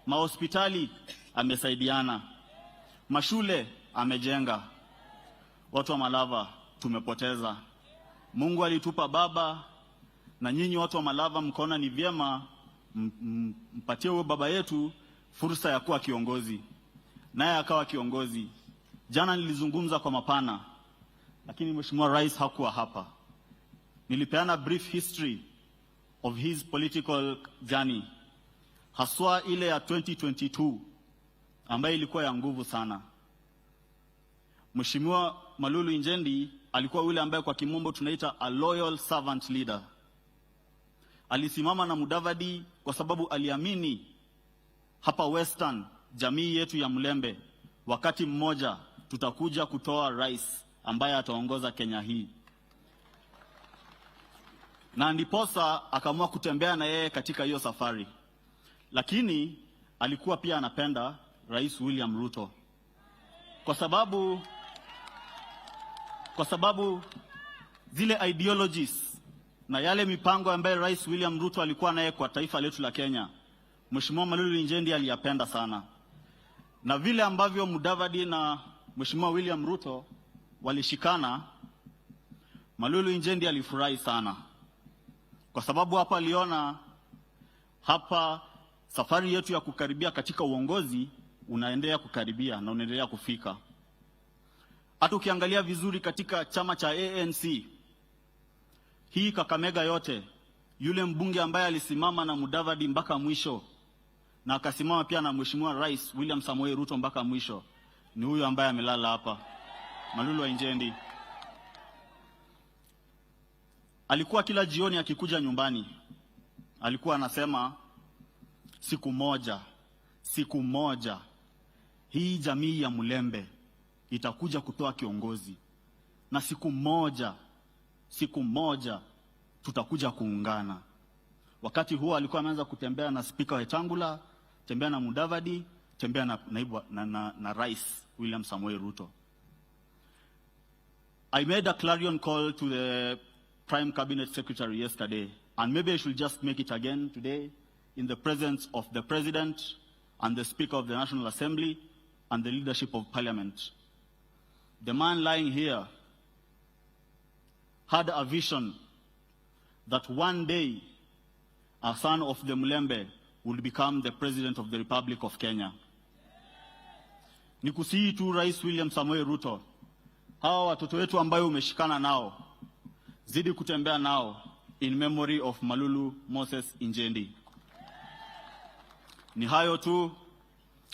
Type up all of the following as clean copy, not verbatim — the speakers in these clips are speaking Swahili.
Mahospitali amesaidiana, mashule amejenga. Watu wa Malava tumepoteza. Mungu alitupa baba, na nyinyi watu wa Malava mkaona ni vyema mpatie huyo baba yetu fursa ya kuwa kiongozi, naye akawa kiongozi. Jana nilizungumza kwa mapana, lakini Mheshimiwa Rais hakuwa hapa. Nilipeana brief history of his political journey, haswa ile ya 2022 ambayo ilikuwa ya nguvu sana. Mheshimiwa Malulu Injendi alikuwa yule ambaye kwa kimombo tunaita a loyal servant leader. Alisimama na Mudavadi kwa sababu aliamini hapa Western, jamii yetu ya Mlembe, wakati mmoja tutakuja kutoa rais ambaye ataongoza Kenya hii, na ndiposa akaamua kutembea na yeye katika hiyo safari, lakini alikuwa pia anapenda Rais William Ruto kwa sababu zile ideologies na yale mipango ambayo Rais William Ruto alikuwa naye kwa taifa letu la Kenya, Mheshimiwa Malulu Injendi aliyapenda sana, na vile ambavyo Mudavadi na Mheshimiwa William Ruto walishikana, Malulu Injendi alifurahi sana, kwa sababu hapa aliona hapa safari yetu ya kukaribia katika uongozi unaendelea kukaribia na unaendelea kufika. Hata ukiangalia vizuri katika chama cha ANC hii Kakamega yote, yule mbunge ambaye alisimama na Mudavadi mpaka mwisho na akasimama pia na Mheshimiwa Rais William Samoei Ruto mpaka mwisho ni huyu ambaye amelala hapa, Malulu wa Injendi. Alikuwa kila jioni akikuja nyumbani, alikuwa anasema siku moja, siku moja hii jamii ya Mlembe itakuja kutoa kiongozi, na siku moja, siku moja tutakuja kuungana. Wakati huo alikuwa ameanza kutembea na Spika Wetangula, tembea na Mudavadi, tembea na naibu na Rais William Samoei Ruto. I made a clarion call to the Prime Cabinet Secretary yesterday, and maybe I should just make it again today in the presence of the President and the Speaker of the National Assembly and the leadership of Parliament. The man lying here had a vision that one day a son of the Mulembe would become the President of the Republic of Kenya. Nikusihi tu Rais William Samoei Ruto, hawa watoto wetu ambayo umeshikana nao, zidi kutembea nao in memory of Malulu Moses Injendi. Ni hayo tu,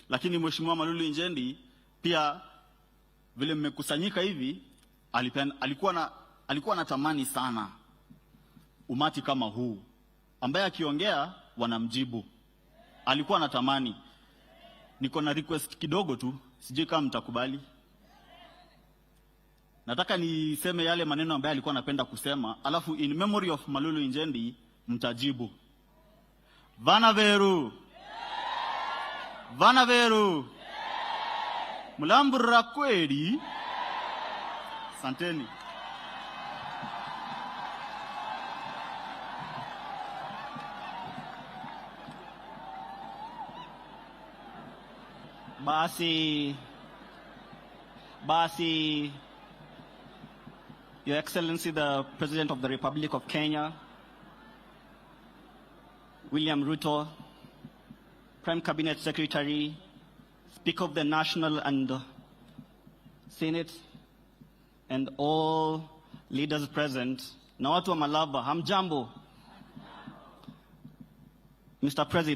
lakini Mheshimiwa Malulu Injendi pia vile mmekusanyika hivi, alikuwa anatamani sana umati kama huu ambaye akiongea wanamjibu. Alikuwa anatamani. Niko na request kidogo tu, sijui kama mtakubali. Nataka niseme yale maneno ambayo alikuwa anapenda kusema, alafu in memory of Malulu Injendi mtajibu. Vana veru, vana veru, mulambura kweli. Santeni. Basi, basi, Your Excellency, the President of the Republic of Kenya, William Ruto, Prime Cabinet Secretary, Speaker of the National and Senate, and all leaders present, na watu wa Malava, hamjambo. Mr. President,